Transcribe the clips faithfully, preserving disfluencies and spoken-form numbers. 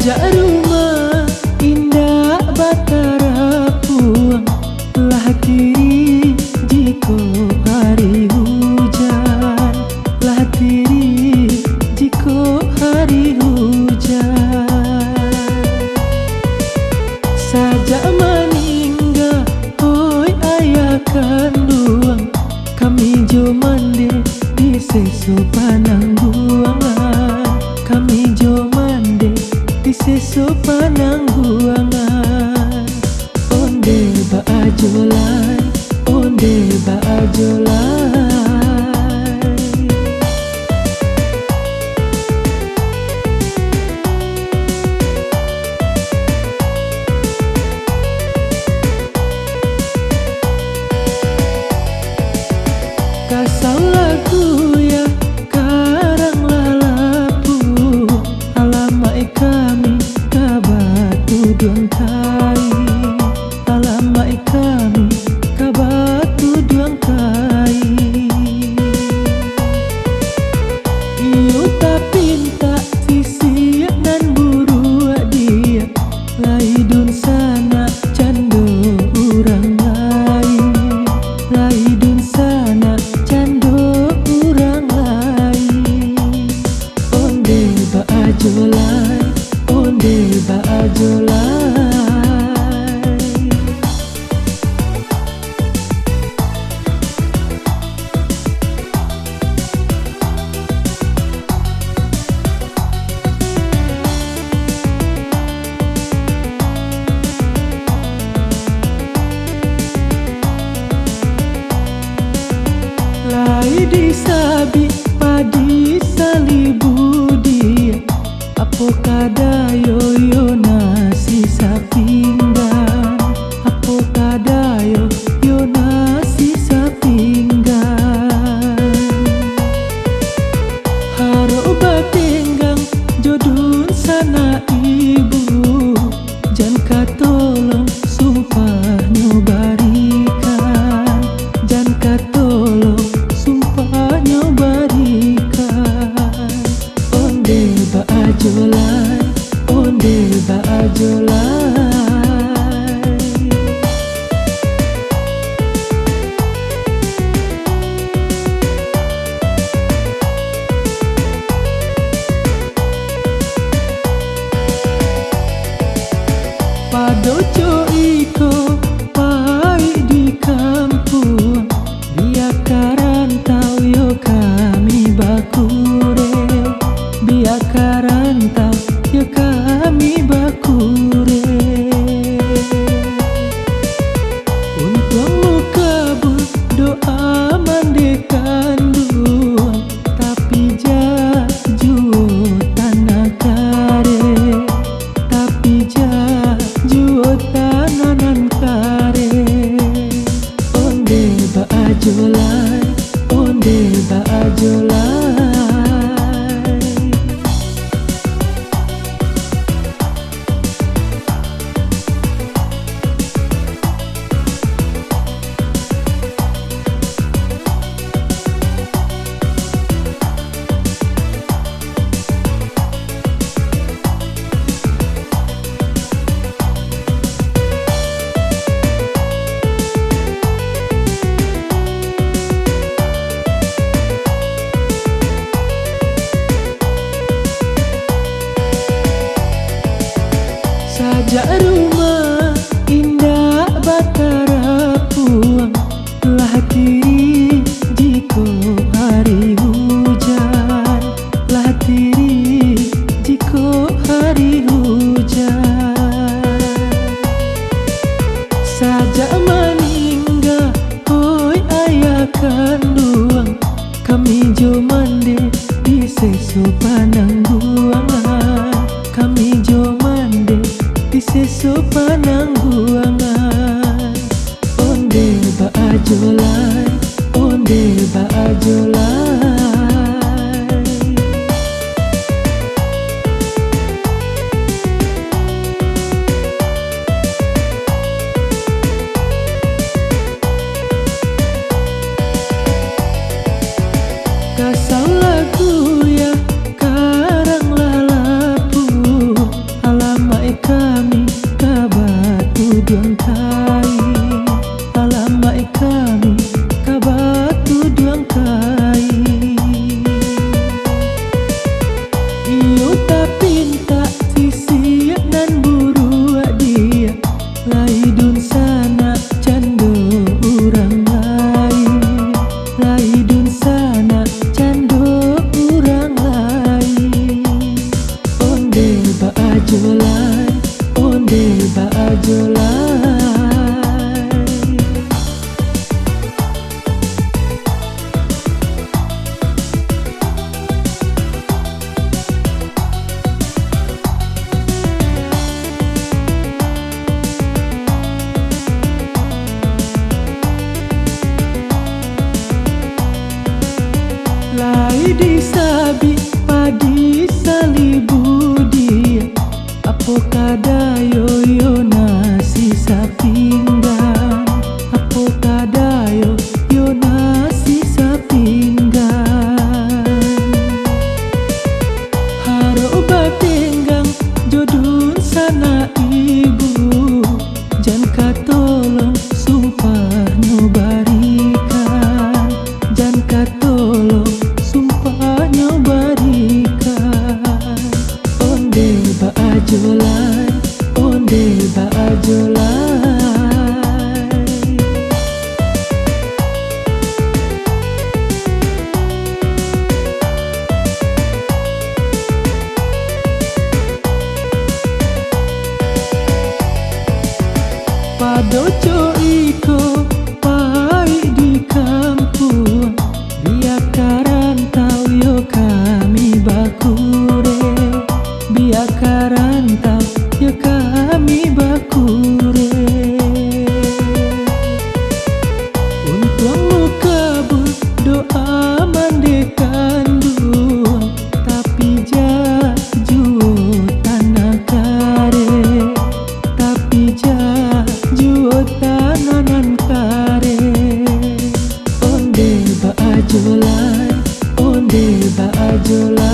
Jak rumah indak batarapuang, lah tirih jikok hari hujan, lah tirih jikok hari hujan. Sajak maningga, oi ayah kanduang, kami jo mandeh di seso panangguangan, kami jo mandeh di seso panangguangan. Ondeh baajo lai, ondeh baajo lai. Kasau lagu ya, karang lalapu, alamaik kami ka batuduang kai, alamaik kami ka batuduang kai. Iyo tapintak sisiak nan buruak diak, lai dunsanak cando urang lain, lai dunsanak cando urang lain. Ondeh baajo lai, ondeh baajo lai. Lai disabik padi salibu diak, apo kadayo yo nasi sapinggan, apo kadayo yo nasi sapinggan. Harok batenggang jo dunsanak ibu, jan ka tolong sumpahnyo barikan, jan ka tolong sumpahnyo barikan. Ondeh baajo lai, ondeh baajo lai. Pado co iko paik di kampuang, bia ka rantau yo kami bakurek, bia ka rantau yo kami bakurek. Untuang mukabul doa mandeh kanduang, tapi ja juo tanah kareh, tapi ja juo tanah nan kareh. Ondeh baajo lai, ondeh baajo lai. Sajak rumah indak batarapuang, lah tirih jikok hari hujan, lah tirih jikok hari hujan. Sajak maningga, oi ayah kanduang, kami jo mandeh di seso panangguangan, kami jo mandeh di seso panangguangan. Ondeh baajo lai, ondeh baajo lai. Kasau lagu ya, karang lalapu, Lai disabik padi salibu diak, apo kadayo yo nasi sapinggan, apo kadayo yo nasi sapinggan. Harok batenggang jo dunsanak ibu, jan ka tolong sumpahnyo barikan, jan ka tolong sumpahnyo barikan. Onde baajo lai, onde baajo lai. Pado co iko paik di kampuang, bia ka rantau yo kami bakureh, bia ka rantau yo kami bakureh. Untuang mukabul doa mande kanduang, tapi jak juo tanah kareh, tapi jak juo tanah nan kareh. Onde baajo lai, onde baajo lai.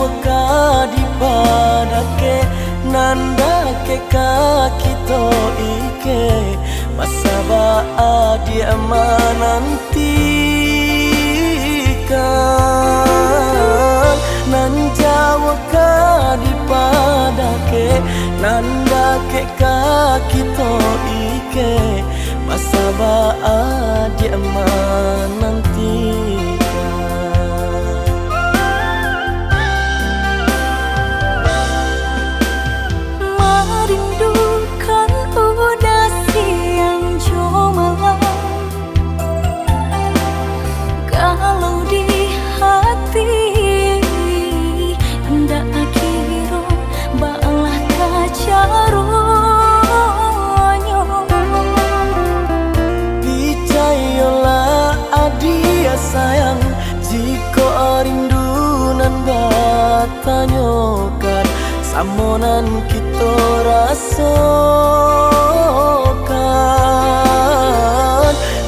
Ka dipadakek, nan dakek ka kito ikek, basabab adiak manantikan. Nan jauah ka dipadakek, nan dakek ka kito ikek, basabab adiak manantikan. Marindukan udah siang jo malam, galau di hati, indak kiro baalah ka caronyo. Picayolah adiak sayang, jikok rindu nan batanyokan, samo nan kito rasokan.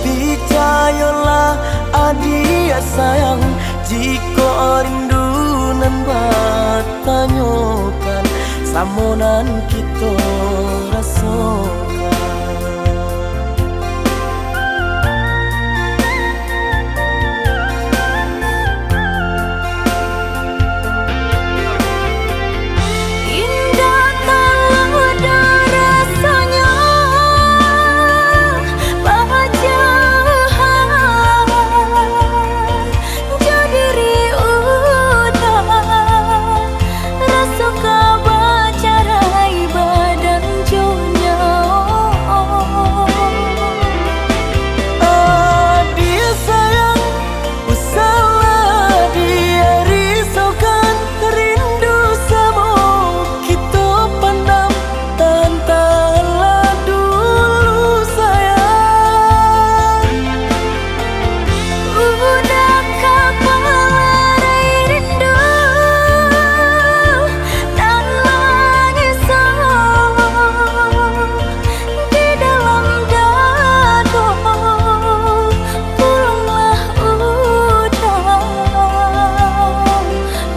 Picayolah adiak sayang, jikok rindu nan batanyokan, samo nan kito rasokan. Indak tahu doh rasonyo bajauhan jo diri urang, raso ka bacarai badan jo nyawa. Adiak sayang, usahlah dirisaukan, rindu samo kito pandam, tahan-tahanlah dulu sayang. Udah ka palarai rindu nan mangiso di dalam dado, pulanglah urang,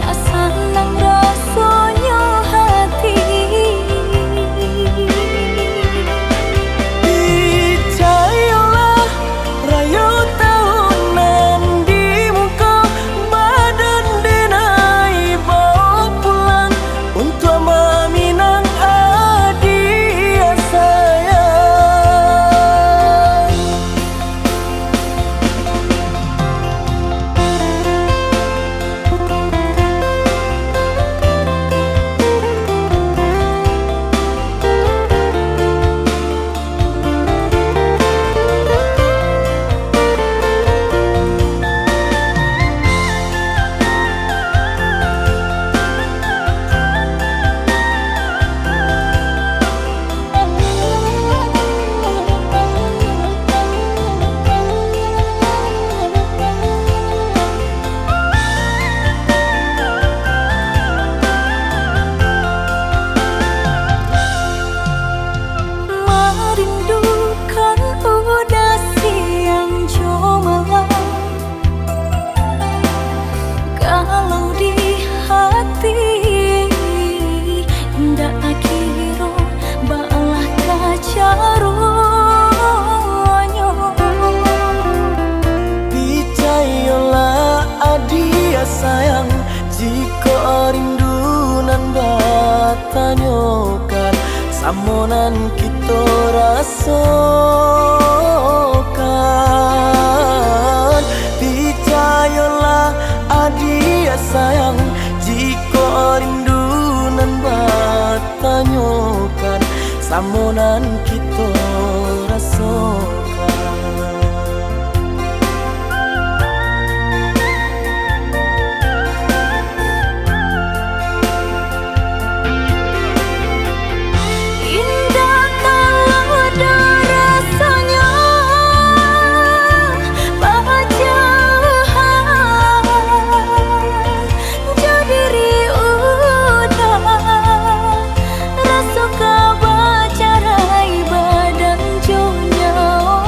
nak sanang rasonyo hati. Picayolah, rayo tahu nan di muko, badan denai bao pulang untuak maminang adiak sayang. Marindukan udah siang jo malam, galau di hati, indak kiro baalah ka caronyo. Picayolah adiak sayang, jikok rindu nan batanyokan, samo nan kito rasokan. Picayolah adiak sayang, jikok rindu nan batanyokan, samo nan kito rasokan. Indak tahu doh rasonyo bajauhan jo diri urang, raso ka bacarai badan jo nyawo.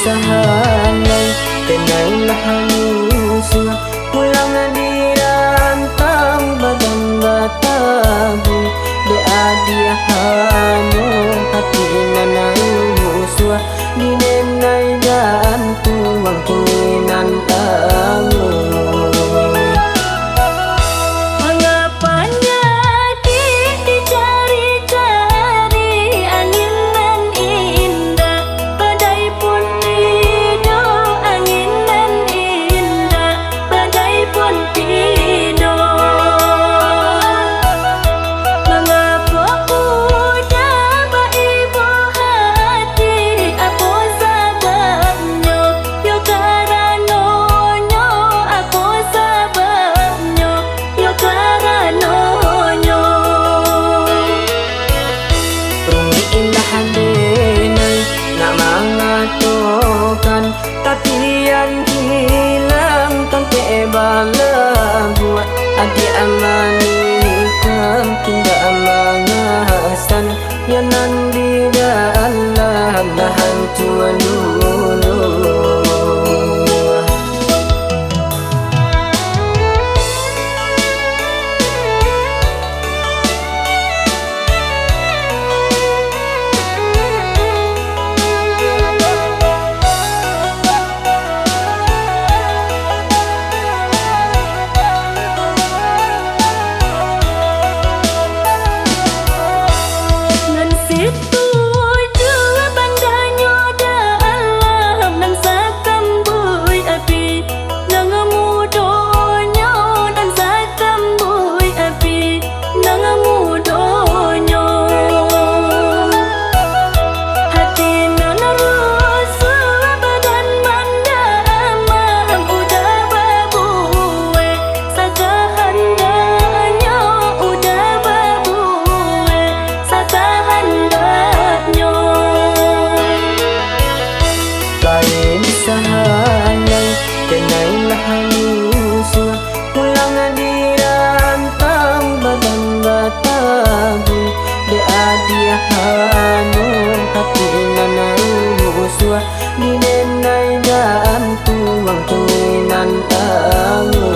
Sahalai tenailah musuah, pulang dirantang badan batabu. Dek adiak hanyo hati nan musuah, di denai jantuang tu nan tamu. Manga panyakik dicari-cari angin nan indak, badai pun tido, angin nan indak, badai pun tido. Mangapo uda baibo hati, apo sababnyo? Yo karanonyo, apo sababnyo? Yo karanonyo. Rumik indak denai nak mangatokan, tapi nan hilang kan tebalabuak. Adiak amanikam indak mangasan, yo nan di dalam lah hancua dulu. Nan situju bandanyo dalam, nan sakambuik api, nan mudonyo, nan sakambuik api, nan mudonyo. Hati nan rusuah, badan mandamam, uda babuek sakahandaknyo, uda babuek sakahandaknyo. Lain sahalai, denailah musuah, pulang dirantang badan batabu. Dek adiak hanyo hati nan musuah, di denai jantuang tu nan tamu.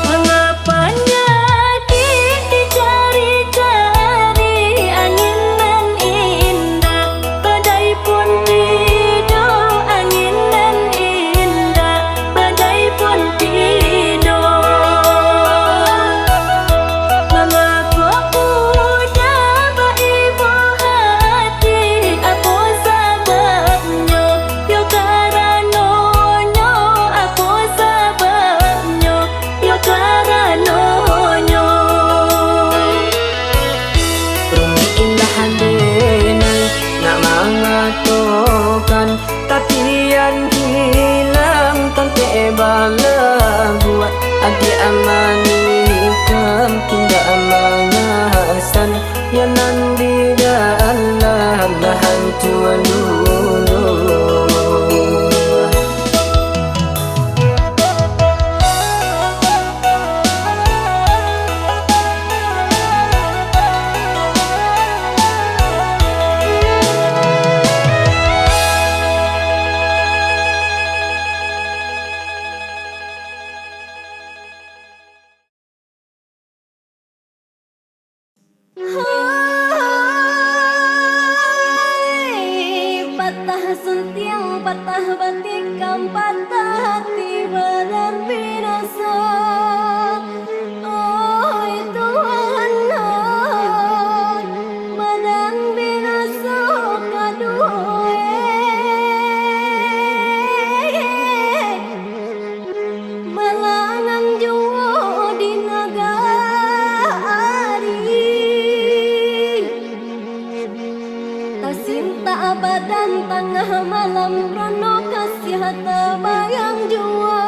Manga panyakik dicari-cari angin nan indak, badai pun tido, angin nan indak, badai pun tido. Mangapo uda baibo hati, apo sababnyo? Yo karanonyo, apo sababnyo? Yo karanonyo. Rumik indak denai nak mangatokan, tapi nan hilang kan tebalabuak. Adiak amanikam indak mangasan, yo nan di dalam lah hancua dulu. Hai, patah suntiang, patah batikam, patah hati, badan binaso. Oi Tuhan, oi, badan binaso kaduo. Malangang juo di nagari. Tasintak badan tangah malam, rono kasiah tabayang juo.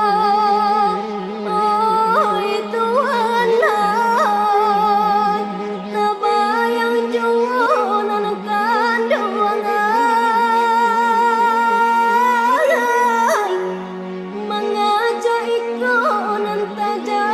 Oi Tuhan, oi, tabayang juo nan kanduang ai. Mangaja iko nan tajadi.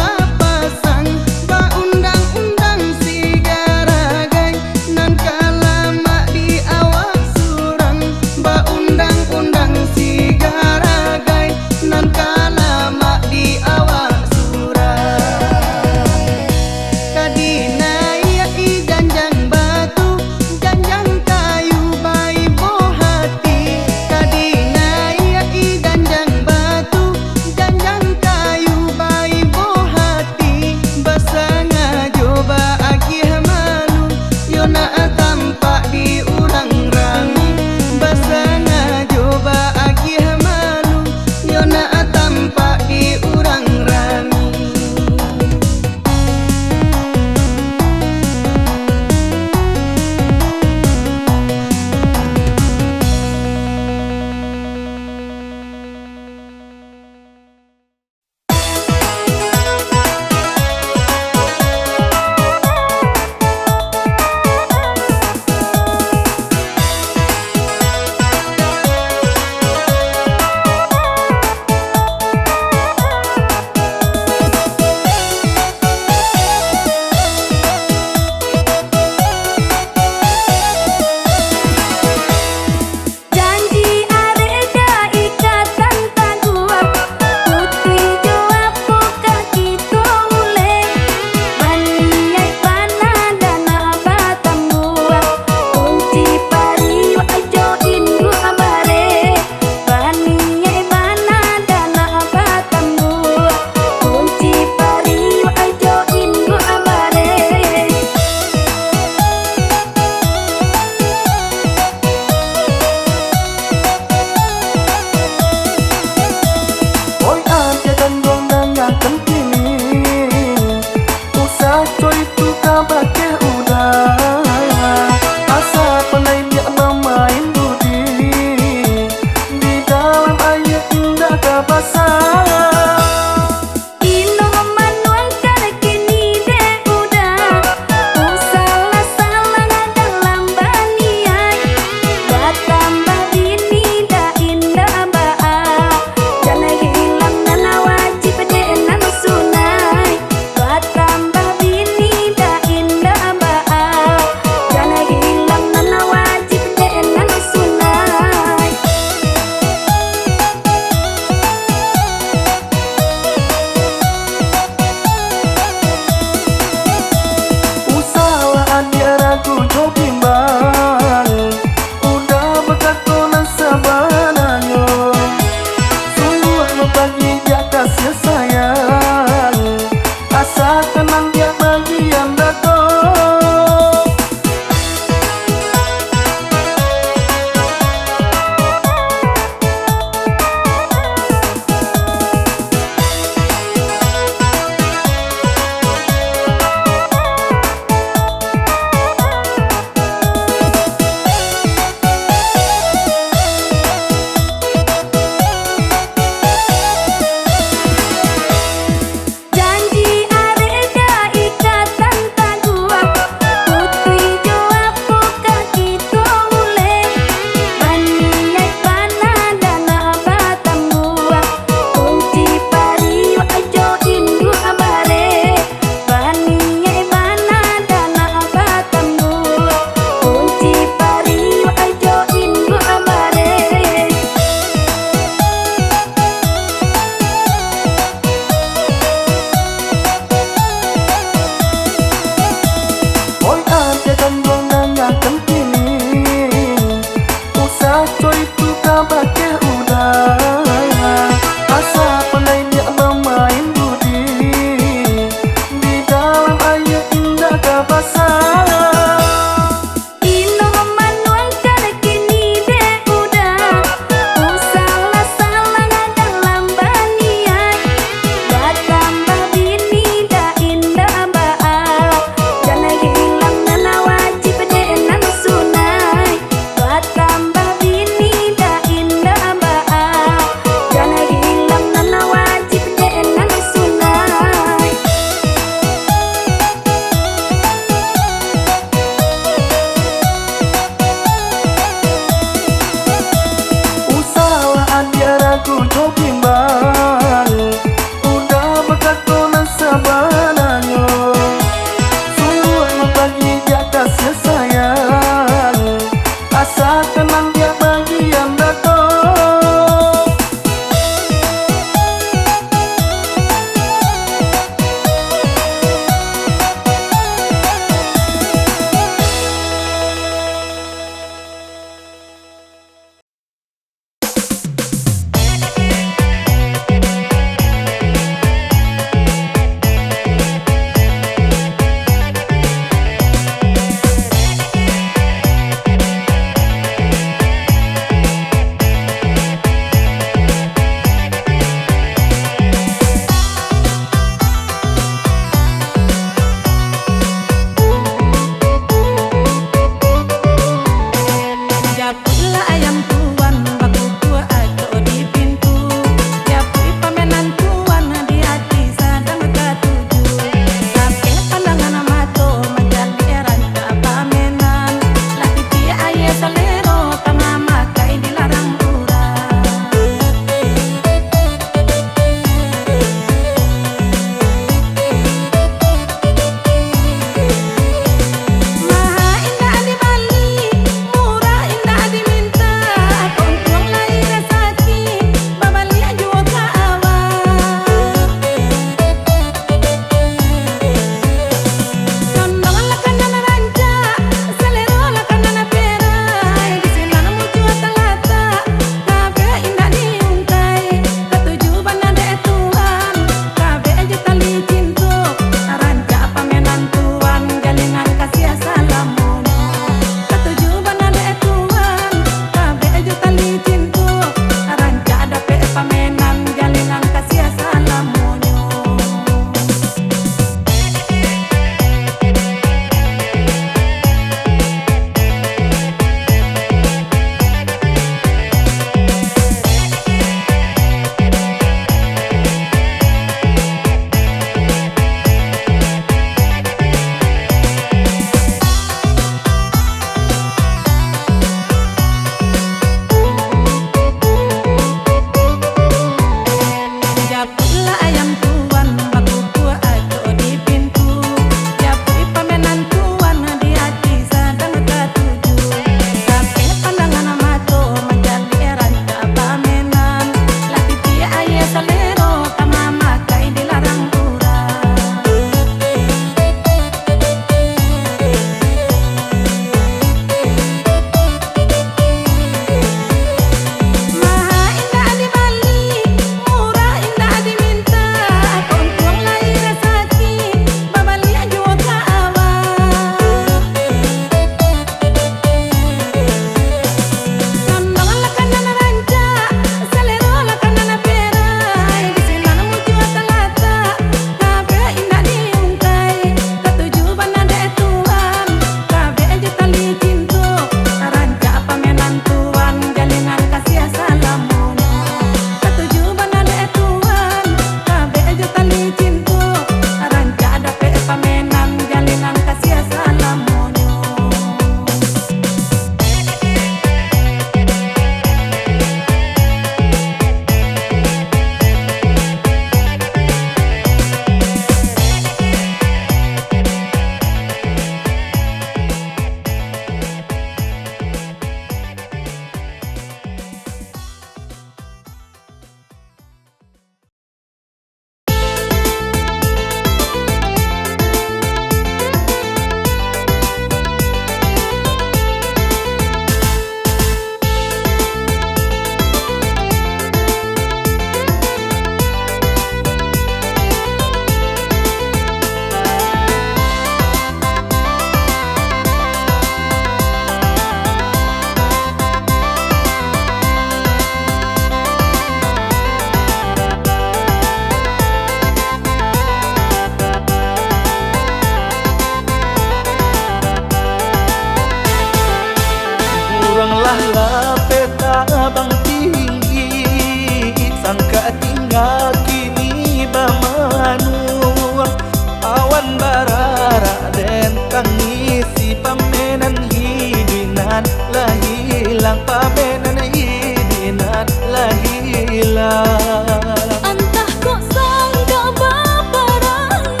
hilang. Antah kok sangka baparangai,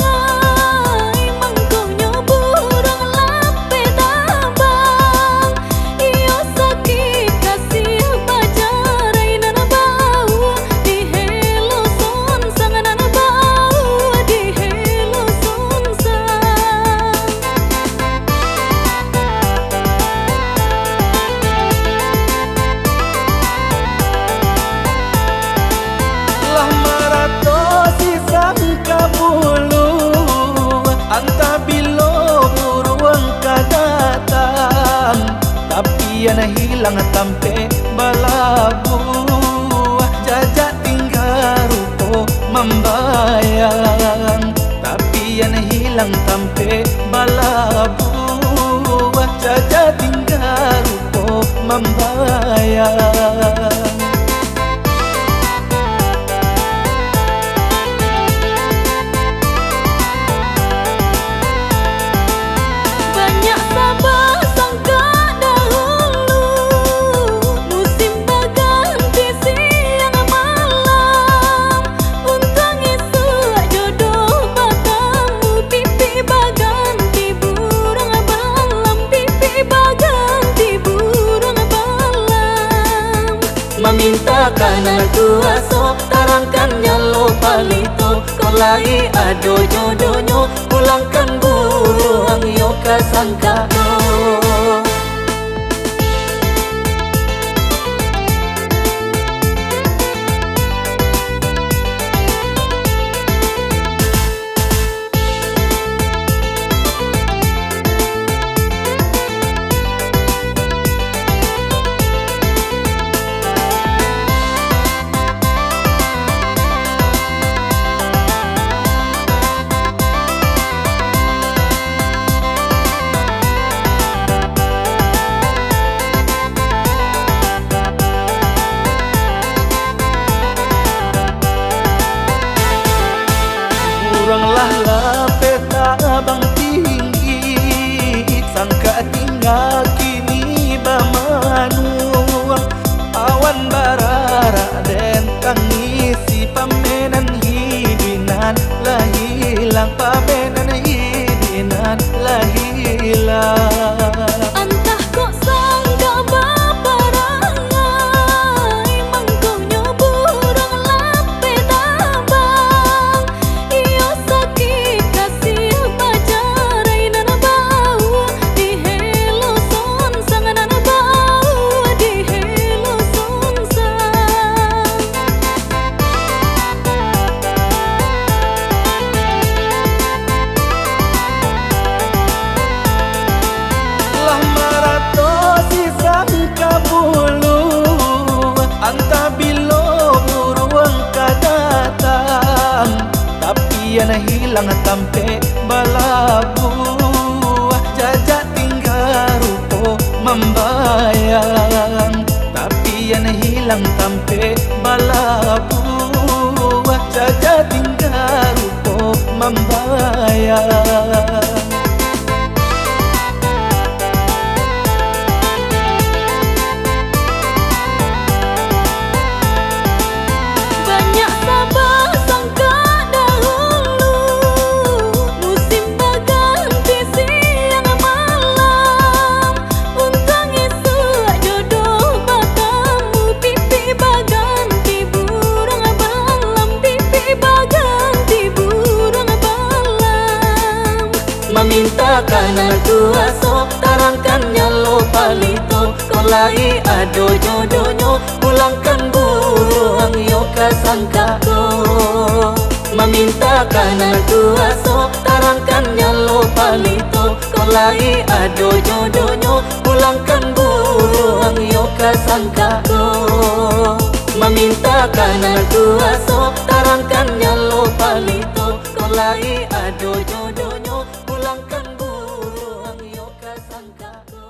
mangkonyo buruang lapeh tabang. Iyo sakik kasiah bajarai nan bau, dihelo sonsang nan bau, dihelo sonsang. Lah marato sisang ka bulu, antah bilo buruang ka datang. Tapian hilang tampek balabuah, jajak tingga rupo mambayang. Tapian hilang tampek balabuah, jajak tingga rupo mambayang. Banyak sabab sangka dahulu, musim baganti siang malam. Untuang isuak jodoh batamu, pipik baganti buruang balam, pipik baganti buruang balam. Maminta ka nan kuaso, tarangkan nyalo palito. Kok lai ado jodohnyo, pulangkan buruang yo ka sangkaknyo. Buruang lah lapeh tabang tinggi, sangkak tingga kini bamanuang. Awan bararak den tangisi, pamenan hiduik nan lah hilang, pamenan hiduik nan lah hilang. Antah kok sangka baparangai, mangkonyo buruang lapeh tabang. Iyo sakik kasiah bajarai nan bau, dihelo sonsang nan bau, dihelo sonsang. Lah marato sisang ka bulu, antah bilo buruang ka datang. Tapian hilang tampek balabuah, jajak tingga rupo mambayang. Tapian hilang tampek balabuah, jajak tingga rupo mambayang. Banyak sabab sangka dahulu, musim baganti siang malam. Untuang isuak jodoh batamu, pipik baganti buruang balam, pipik baganti buruang balam. Maminta ka nan kuaso, tarangkan nyalo palito. Kok lai ado jodohnyo, pulangkan buruang yo ka sangkaknyo. Maminta ka nan kuaso, tarangkan nyalo palito. Kok lai ado jodohnyo, pulangkan buruang yo ka sangkaknyo. Maminta ka nan kuaso, tarangkan nyalo palito. Kok lai ado jodohnyo, pulangkan buruang yo ka sangkaknyo.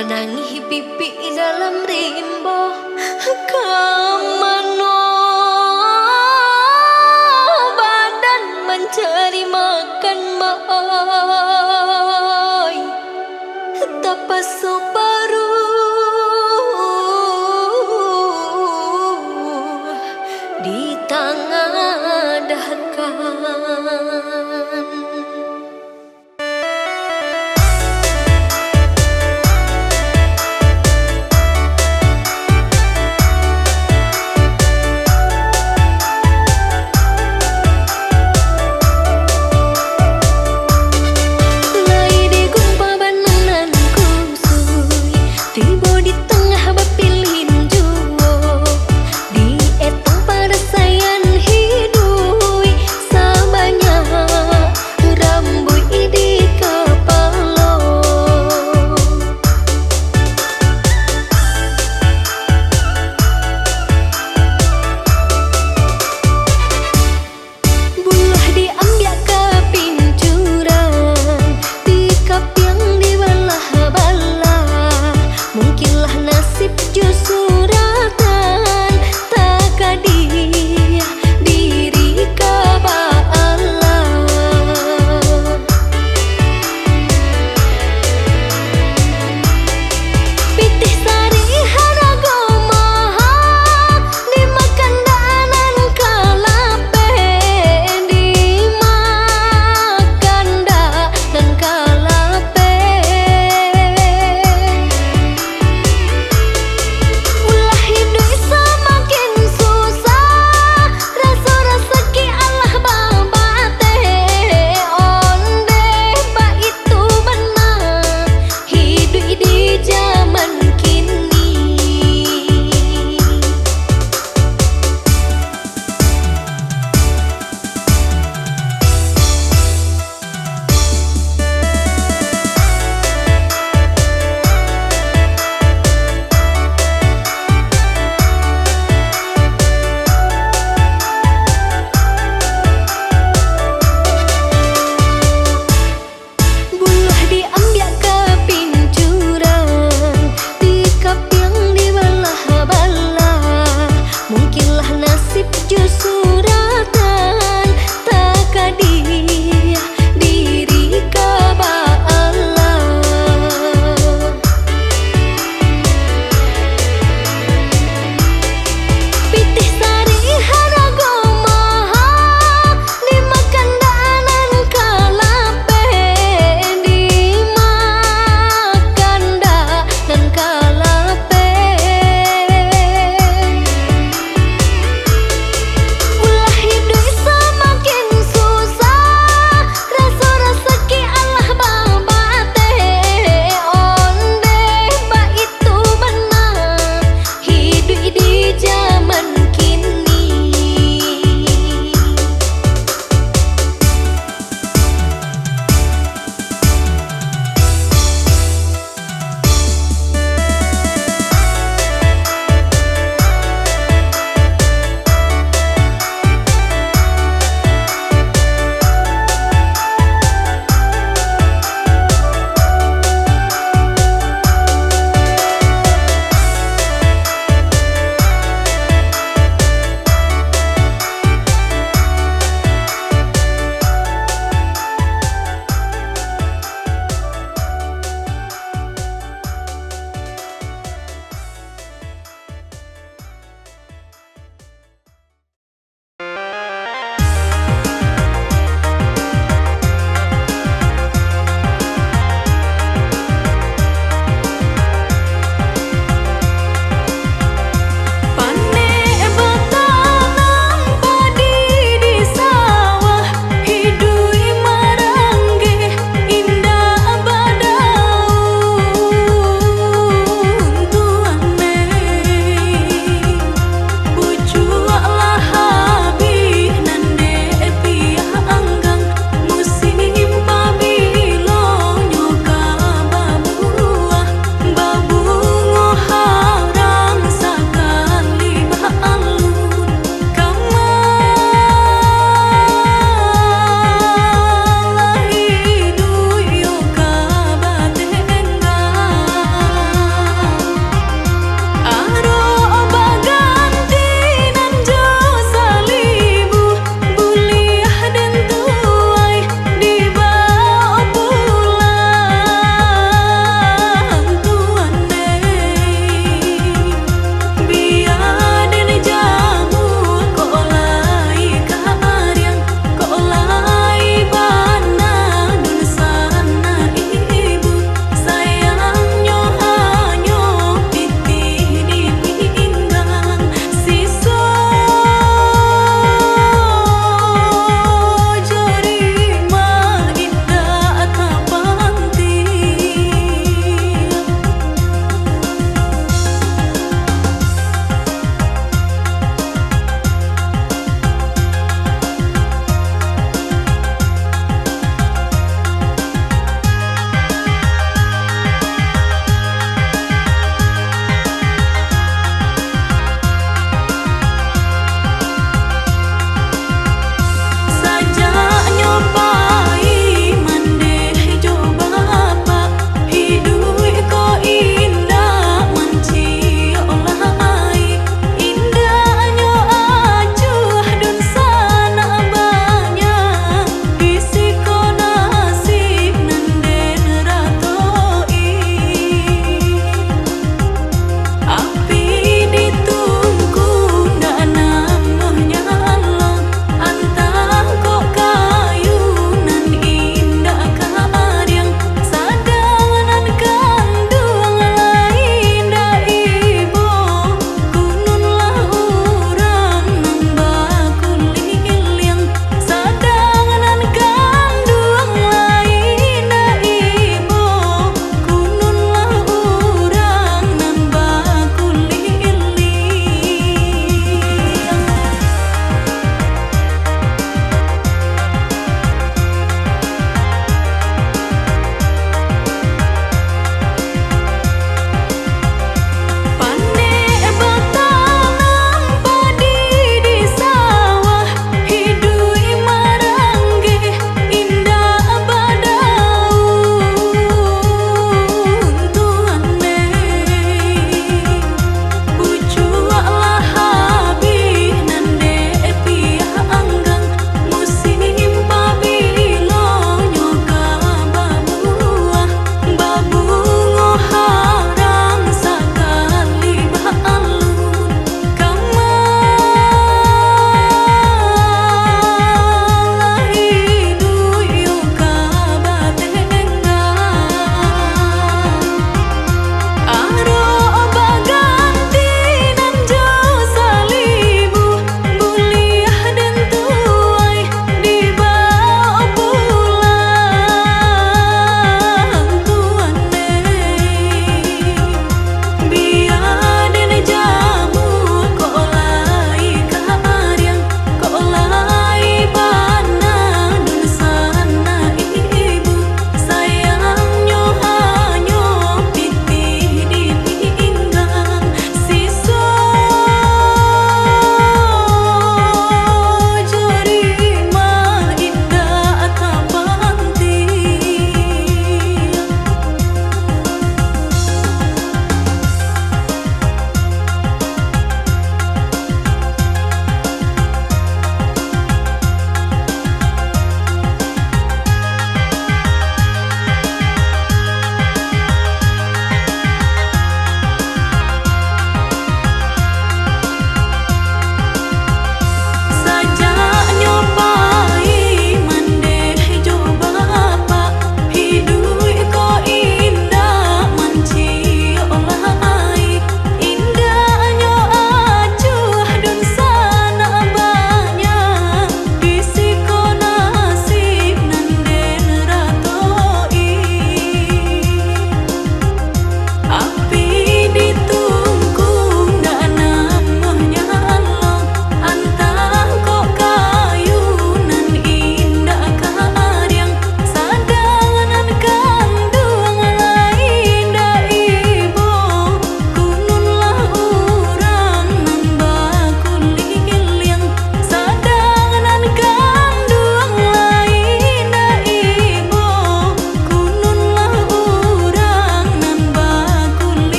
Manangih pipik dalam rimbo, ka mano badan mancari makan, Mak, oi. Tapaso paruik ditangadahkan.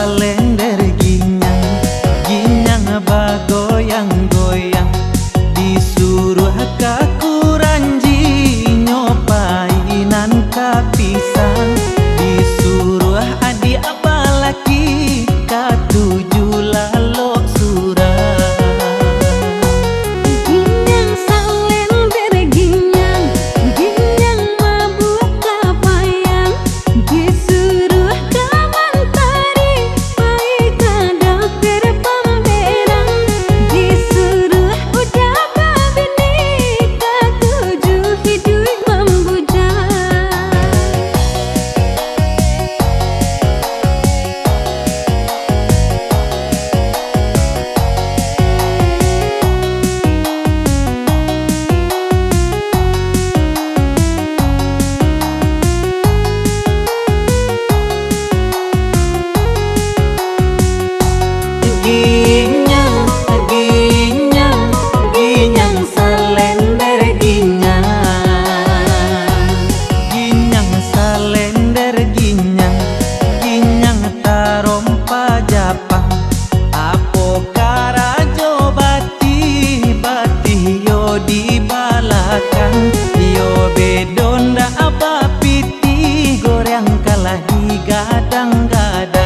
Salender ginyang, ginyang bagoyang-goyang, disuruah ka kuranjinyo painan ka pisang, disuruah adiak balaki katuju lalok surang. Ginyang salender ginyang, ginyang mabuak kapayang, disuruah ka mantari, pai ka dokter pamberang, disuruah uda babini, katuju iduik mambujang. Ginyang, ginyang, ginyang salender ginyang. Ginyang salender ginyang, ginyang tarompa Japang. Apo karajo batih-batih yo di balakang? Yo bedo ndak bapitih, goreang kalah digadang-gadang.